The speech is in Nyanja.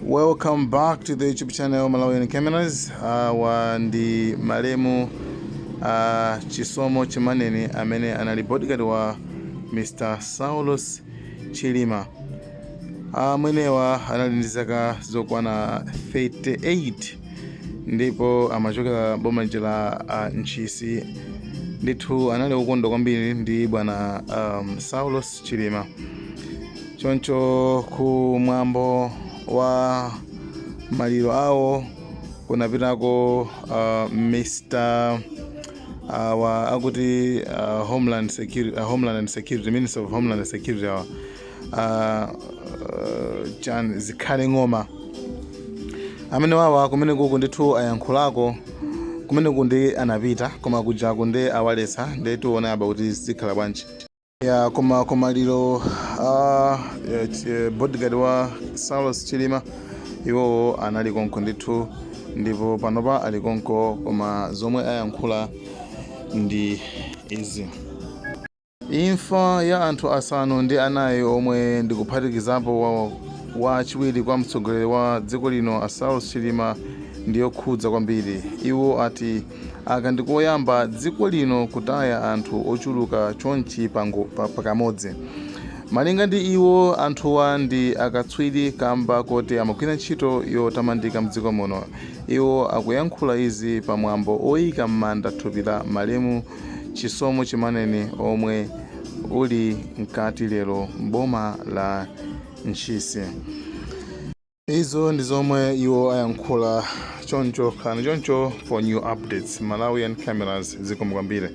Welcome back to the YouTube channel Malawian Cameras. Awa ndi malemu Chisomo Chimaneni amene anali bodyguard wa Mr. Saulos Chilima. Amwenewa anali ndi zaka zokwana 38 ndipo amachokera boma la Ntchisi. Ndithu anali okondwa kwambiri ndi bwana Saulos Chilima. Choncho ku mwambo wa maliro awo kunapitako Mr. wa akuti Homeland Security, Homeland and Security, Minister of Homeland and Security awa chan Zikhale Ng'oma amene wawa kumene kuku ndithu ayankhulako kumene ndi anapita, koma kujaku ndi awaletsa. Ndi tione apa kuti zikhala bwanji. Ya, koma kumaliro bodyguard wa Saulos Chilima, iwowo anali konko ndithu, ndipo panopa ali konko, koma zomwe ayankhula ndi izi: Imfa ya anthu asanu ndi anayi omwe ndikuphatikizapo wachiwiri kwa mtsogoleri wa dziko lino a Saulos Chilima ndiyokhudza kwambiri. Iwo ati aka ndikoyamba dziko lino kutaya anthu ochuluka chonchi pakamodzi. Malinga ndi iwo, anthuwa ndi akatswiri kamba koti amagwira ntchito yotamandika mdziko muno. Iwo akuyankhula izi pamwambo oyika m'manda thupi la malemu Chisomo Chimaneni omwe uli mkati lero mboma la Ntchisi. Izo ndi zomwe iwo ayankhula. Choncho khalani choncho for new updates. Malawian Cameras, zikomo kwambiri.